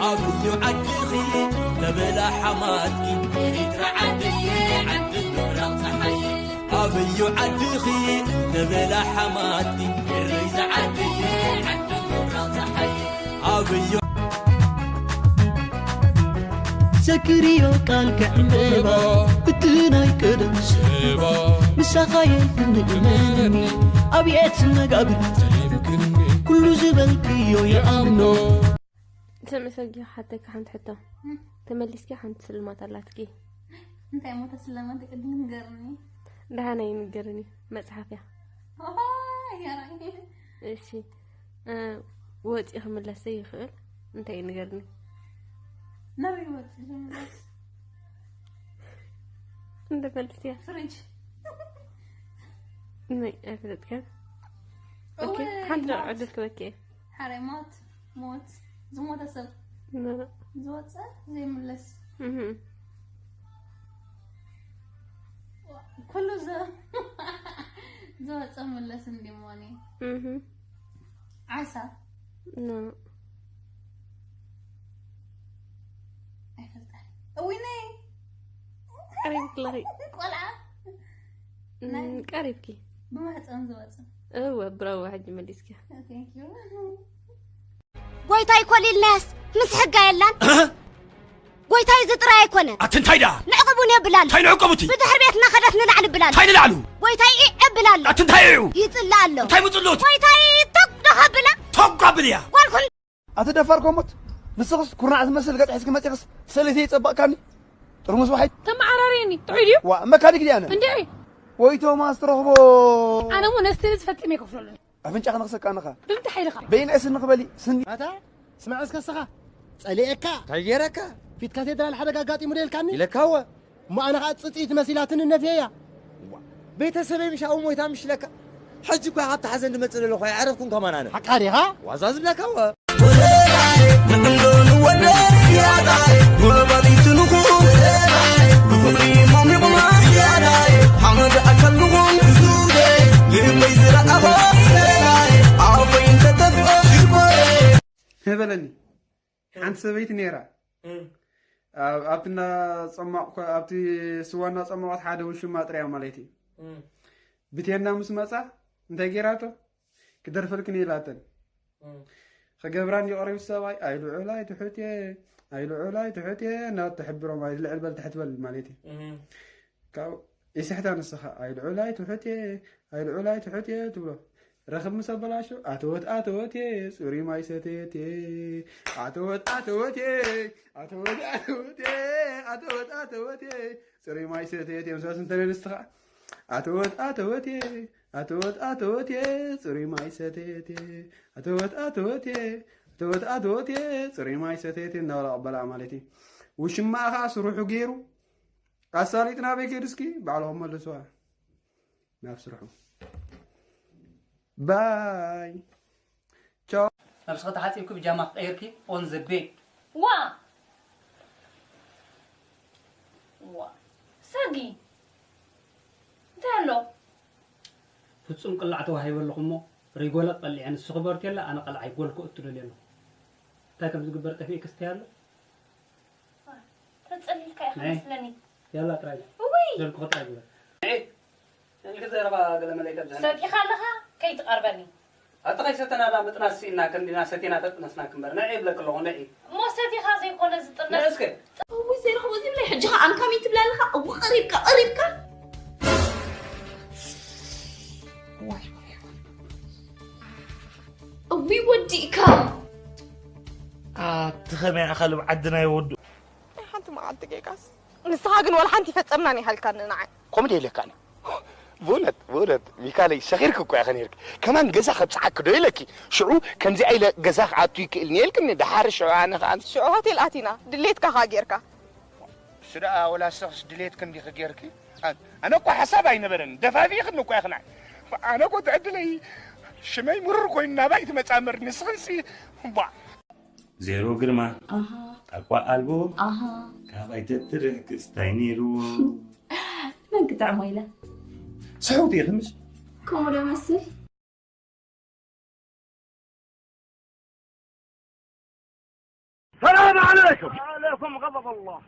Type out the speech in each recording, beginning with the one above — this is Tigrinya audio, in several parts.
ኣበዩ ዓድኺ ተበላ ሓማትኪ፣ ኤሪትራ ዓደየ ዓዲ ምብራቕ ጸሓይ። ኣበዩ ዓድኺ ተበላ ሓማትኪ፣ ኤረይ ዝዓደየ ዓዲ ምብራቕ ጸሓይ። ኣበዩ ሸክርዮ ቃል ክዕምበባ እቲ ናይ ቀደም ስባ ምሳኻየ ክንእመኒ ኣብየት መጋብር ኩሉ ዝበልክዮ ይኣምኖ። ስምዒ ሰጊ ሓተካ ሓንቲ ሕቶ። እም። ተመሊስኪ ሓንቲ ስልማት ኣላትኪ። እንታይ እሞ ተስለማት ቅድም ንገርኒ። ደሓን ኣይንገርን እዩ። መጽሓፍ እያ። ኦሆ፣ ይገርም። እሺ። እ፣ ወጺ ክምለስ ዘይኽእል እንታይ እዩ ንገርኒ። ናበይ ወጺ ዝምለስ? እንደ መልስ እያ። ፍሪጅ። ናይ፣ ኣይፈለጥክን? ኦኬ፣ እወ፣ ሓንቲ ደቂቕ ሞት። ዕድል ክበኪ እየ። ሓራይ ሞት፣ ሞት፣ ዝሞተ ሰብ። ኖ። ዝወጸ ዘይምለስ። እህ። ኩሉ ዘ-፣ ዝወጸ ምለስ እንዲ ሞኒ። እህ። ዓሳ። ኖ። ኣይፈልጣን። እውይ፣ ነይ። ቀሪብክለኺ። ቆልዓ። እም፣ ናይ ቀሪብኪ። ብማህፀን ዝወፀ። እወ፣ ብራቮ፣ ሕጂ መሊስኪ። Thank you። ጎይታይ ኮሊልናያስ ምስ ሕጋ የላን። እህ? ጎይታይ እዚ ጥራይ ኣይኮነን። ኣቲ እንታይ ደኣ? ንዕቕቡን የብላን። እንታይ ንዕቀቡቲ? ብድሕሪ ቤትና ከደት ንላዕሊ ብላን። እንታይ ንላዕሉ? ጎይታይ ኢዕ የብላን። ኣቲ እንታይ እዩ? ይጽላእ ኣሎ። እንታይ ምጽሉት? ጎይታይ ቶግ ዶ ከብላ? ቶግ ኣብልያ። ጓልኩም ኣቲ ደፋር ኮሞት፣ ንስኽስ ኩርናዕ ዝመስል ገጽ ሒዝኪ መጺኽስ ሰለይቲ ይጸበቕካኒ? ጥርሙስ ዋሒድ? ተመዓራርየኒ፣ ጥዑይ ድዩ? ዋ፣ መካኒክ ድየ ኣነ? እንድዒ። ወይ ቶማስ ትረኽቦ። ኣነ እሞ ነስቲ እዚ ፈጺመ ኣይከፍለሉን። ኣፍንጫኺ ንኽሰቃንኻ። ብምንታይ ሓይልኻ? በይንዒ ስኒ ክበሊ፣ ስኒ። ኣታ፣ ስማዕ እስከ እስኻ። ጸሊኤካ። እንታይ ገይረካ? ፊት ካቴድራል ሓደጋ ኣጋጢሙ ዶ ኢልካኒ? ኢለካ እወ። እሞ ኣነ ኸኣ ጽጽኢት መሲላትኒ ነፍየያ። ዋ፣ ቤተሰበይ ምሽ ኣብኡ ሞይታ ምሽ ኢለካ። ሕጂ እኳ ካብቲ ሓዘን ዝመጽእ ዘለኹ ኣይዓረፍኩን ከማን ኣነ። ሓቃ ዲኻ? ዋዛ ዝብለካ እወ። በለኒ። ሓንቲ ሰበይቲ ነይራ። እም። ኣብ-፣ ኣብቲ እናጸማቕ-፣ ኣብቲ ስዋ እናጸመቐት ሓደ ውሽማ ጥርያ ማለት እዩ። እም። ብቴና ምስ መጻ እንታይ ገይራቶ? ክደርፈልክን ኢላተን። እም። ክገብራን ይቐርብ ሰብኣይ፣ ኣይልዑል ኣይትሑት እየ፣ ኣይልዑል ኣይትሑት እየ፣ እናበለት ትሕብሮም፣ ኣይልዕል በል ትሕት በል ማለት እዩ። እም። ካብ ይስሕታ ንስኻ፣ ኣይልዑል ኣይትሑት እየ፣ ኣይልዑል ኣይትሑት እየ ትብሎ። ረኽብ ምስ ኣበላሾ፣ ኣተወት ኣተወት እየ፣ ጽሩይ ማይ ሰተየት እየ። ኣተወት ኣተወት እየ፣ ኣተወት ኣተወት እየ፣ ኣተወት ኣተወት እየ፣ ጽሩይ ማይ ሰተየት እየ። ምሳስ እንተ ንስኻ፣ ኣተወት ኣተወት እየ፣ ኣተወት ኣተወት እየ፣ ጽሩይ ማይ ሰተየት እየ። ኣተወት ኣተወት እየ፣ ኣተወት ኣተወት እየ፣ ጽሩይ ማይ ሰተየት እየ እናበላ ቀበላ ማለት እዩ። ውሽማኣ ኸኣ ስርሑ ገይሩ፣ ኣሳሊጥና በይ ከይዱ እስኪ ባዕልኹም መልስዋ ናብ ስርሑ። ባይ። ቻው። ነብስኺ ተሓጺብኪ ብጃማ ክቀይርኪ on the bed። ዋ! ዋ! ሰጊ! እንታይ ኣሎ? ፍጹም ቅላዕ ተዋሂበ ኣለኹ እሞ፣ ሪጎለ ቀሊዐ ንስኺ በርትየላ፣ ኣነ ቀልዓይ ጎል ክእቱ ደልየ ኣለኹ። እንታይ ከም ዝግበር ጠፊእኪ ስታይ ኣሎ? ተጸሊልካ ኢኻ ናይ? መስለኒ። ያላ ጥራይ። እውይ! ዘልኩ ጥራይ ግበር። ንዒ! ንልክ ዘረባ ገለ መለ ይተብዝሐና። ሰቲኻ ኣለኻ? ከይትቐርበኒ። ኣቲ ከይሰተና ዳ ምጥናስ ስኢና ክንዲና ሰቲና ተጥነስና ክንበር። ንዒ ይብለክ ኣለኹ፣ ንዒ። እሞ ሰቲኻ ዘይኮነ ዝጥነስ። ንዒ እስከ። እውይ፣ ዘይረኽቦ ዘይብለይ። ሕጂ ኸኣ ኣንካሚ ትብላ ኣለኻ? እው፣ ቀሪብካ፣ ቀሪብካ። ዋይ፣ ዋይ፣ ዋይ። እውይ፣ ወዲእካ። ኣቲ ኸመይ ኢኻ ልብ ዓድና ይወዱ። ናይ ሓንቲ መዓልቲ ጌጋስ። ንስኻ ግን ዋላ ሓንቲ ይፈጸምናን ይሃልካኒ ንዓይ። ከምኡ ዶ ኢለካ ኣነ? ብእውነት፣ ብእውነት፣ ሚካለይ፣ ሰኺርኪ እኮ ኢኺ ነይርኪ። ከማን ገዛ ከብጽሓኪ ዶ ኢለኪ? ሽዑ ከምዚኣ ኢለ ገዛ ክኣቱ ይክእልኒ ኢልክኒ። ደሓር ሽዑ ኣነ ከኣ ሽዑ ሆቴል ኣቲና፣ ድሌትካ ከኣ ጌርካ። እሱ ደኣ ወላ ንስኽስ ድሌትኪ እንዲኺ ጌርኪ? ኣነ እኮ ሓሳብ ኣይነበረን። ደፋፊእክኒ እኮ ኢኺ ንዓይ። ኣነ እኮ ትዕድለይ ሽመይ ምሩር ኮይኑ ናባይ ትመጻ እምበር ንስኽንሲ፣ ቧዕ። ዜሮ ግርማ፣ ኣሃ። ጣቋ ኣልቦ፣ ኣሃ። ካባይ ተትርሕ ክስታይ ነይርዎ። መን ክጥዕሞ ኢለ? ስሕውቲ ኢኺ ምሽ? ከምኡ ዶ መስል? ሰላም عليكم غضب الله.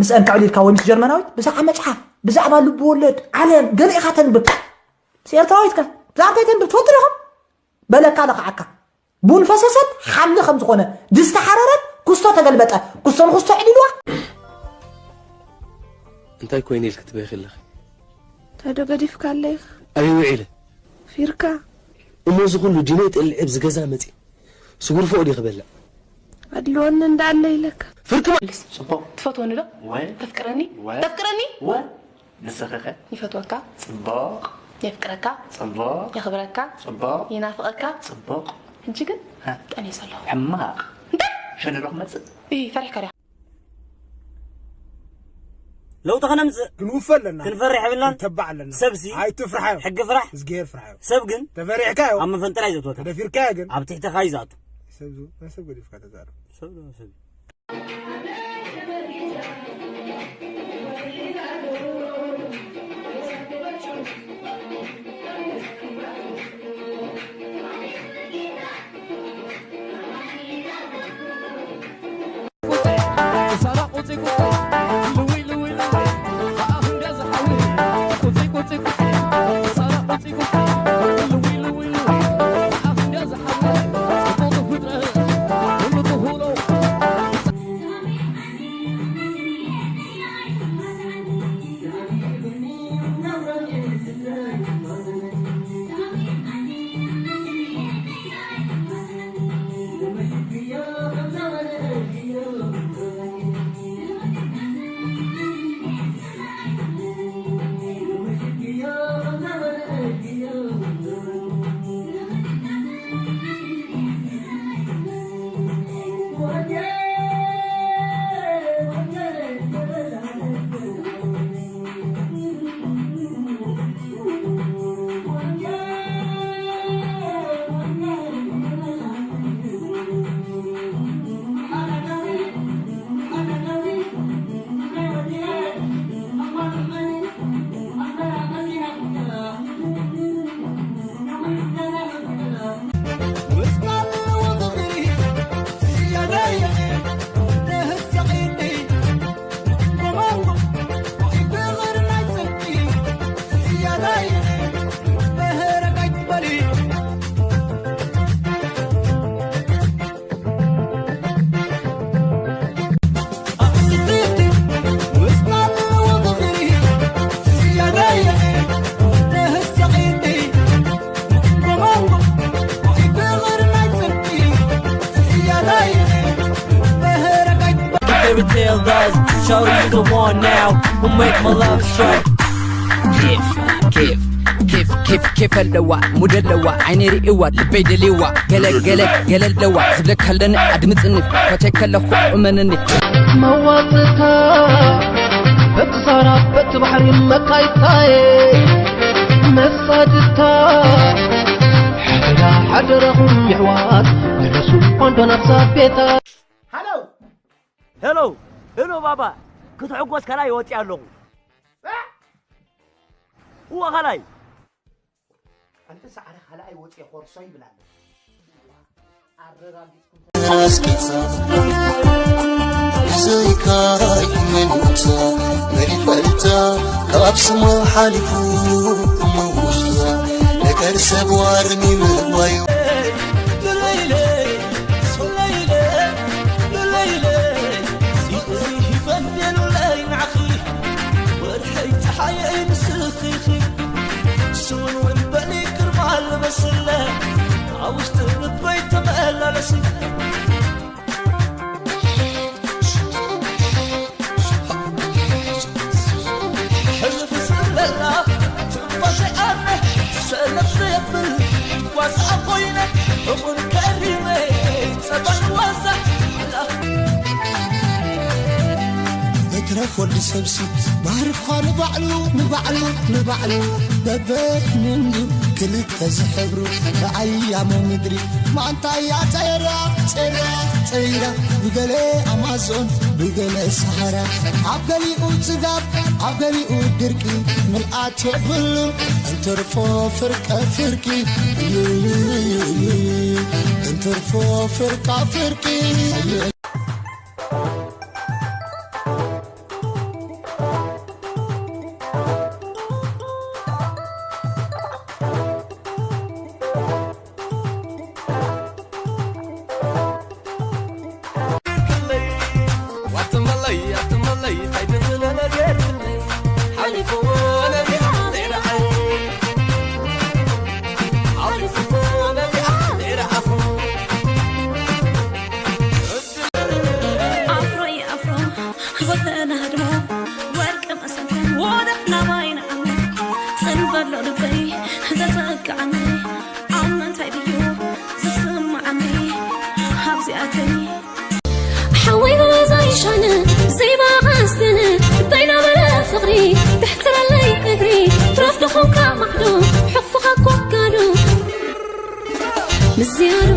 ምስአን ተዕሊልካ ወይ ምስ ጀርመናዊት ብዛዕባ መጽሓፍ፣ ብዛዕባ ልብ ወለድ፣ ዓለም ገለ ኢኻ ተንብብ። ምስ ኤርትራዊትካ ብዛዕባ እንታይ ተንብብ ትፈልጡ ዲኹም? በለካ ለኽዓካ። ቡን ፈሰሰት ሓምሊ ከም ዝኾነ፣ ድስቲ ሓረረት ኩስቶ ተገልበጠ። ኩስቶ ንኩስቶ ዕሊልዋ። እንታይ ኮይነ ኢልክ ትበኺ ኣለኺ? እንታይ ዶ ገዲፍካ ኣለይኽ? ኣበይ ውዒለ? ፊርካ። እሞ እዚ ኩሉ ዲነይ ጠልዒ ኣብዚ ገዛ መፂ ስጉርፎ ዲኺ በልዕ? ኣድልወኒ እንዳ ኣለ ኢለካ። ፍርቂ መልስ። ፅቡቕ። ትፈትወኒ ዶ? ወይ። ተፍቅረኒ? ወይ። ተፍቅረኒ? ወይ። ንስኺ ኸ? ይፈትወካ። ፅቡቕ። የፍቅረካ። ፅቡቕ። የኽብረካ። ፅቡቕ። ይናፍቐካ። ፅቡቕ። ሕጂ ግን ሃ። ጠኔሰ ኣለኹ። ሕማቕ። እንታይ? ሸነዶ ክመፅእ። እይ፣ ፈሪሕካ ዲኻ? ለውጢ ከነምፅእ ክንውፈ ኣለና ክንፈርሕ የብልናን። ንተባዕ ኣለና ሰብሲ ኣይትፍርሓዮ። ሕጊ ፍራሕ። እዝግሄር ፍርሓዮ። ሰብ ግን ተፈሪሕካዮ። ኣብ መፈንጠላ እዩ ዘትወካ። ተደፊርካዮ ግን ኣብ ትሕትኻ እዩ ዝኣቱ። ሰብ ዝ- ናይ ሰብ ገዲፍካ ተዛረብ። ሰብ ዶ ሰብ እዩ። Fairy tale does, shout you the one now, who make my love strike. ኬፍ ኬፍ ኬፍ ኬፍ ኬፍ ኣለዋ፣ ሙድ ኣለዋ፣ ዓይነይ ርእዋ፣ ልበይ ደልዋ፣ ገለ ገለ ገለ ኣለዋ፣ ዝብለካ ኣለኒ ኣድምፅኒ፣ ፈትየካ ኣለኹ እመነኒ። መዋፅእታ በቲ ሳራ በቲ ባሕሪ መካይታየ፣ መሳድታ ሓደራ ሓደራኹም የሕዋት፣ ድረሱ ቆንዶ ናብ ሳቤታ። ሃሎ ሄሎ ሄሎ ባባ፣ ክትሕጎስ ከላይ ወፂ ኣለኹ። እወ ከላይ። ኣንተ ሳዕሪ ካልኣይ ወፂ ኮርሶ ይብል ኣሎ። ኣረጋጊፅኩም ኣስቂጻ ብዘይካ ይመልሳ መሪፈልታ ካብ ስማ ሓሊፉ መውሻ ነገር ሰብ ዋርሚ ምርዋዩ ወርሐይ ፀሓየይ ንስኺ ስውን እውን በሊ ግርማ ልበስለ ኣብ ውሽጢ ልበይ ተመላለሲ ሕልፍ ዘለላ ትንፋሰይ ኣነ ሰለፍ ዘየብል ጓሳ ኮይነ እውን ከሪመ ጸባይ ዋዛ መትረፍ ወዲ ሰብሲ ባህሪ እኳ ንባዕሉ ንባዕሉ ንባዕሉ በበይኑ ክልተ ዝሕብሩ ብኣያሙ ምድሪ ማንታ እያ ጸራ ጸራ ጸይራ ብገለ ኣማዞን ብገለ ሰሃራ ኣብ ገሊኡ ጽጋብ ኣብ ገሊኡ ድርቂ ምልኣት የብሉን፣ እንትርፎ ፍርቀ ፍርቂ። እንትርፎ ፍርቃ ፍርቂ። ኣፍሮ ይኣፍሮ ወተናድሞ ወርቂ መሰንተን ወደ ናባይ ንዓሞ ጽንበሎ ልበይ ዘጸግዓኒ ኣብ ምንታይ ድዩ ዝስምዓኒ ኣብዚኣተይ ሓወይ በዛ ይሻነ ዘይባቐስትን በይናበለ ፍቕሪ ትሕትረለይ እግሪ ትረፍ ድኹም ካብ ማዕዶ ሕቕፍኻ ኮካዶ ምስዚያዶ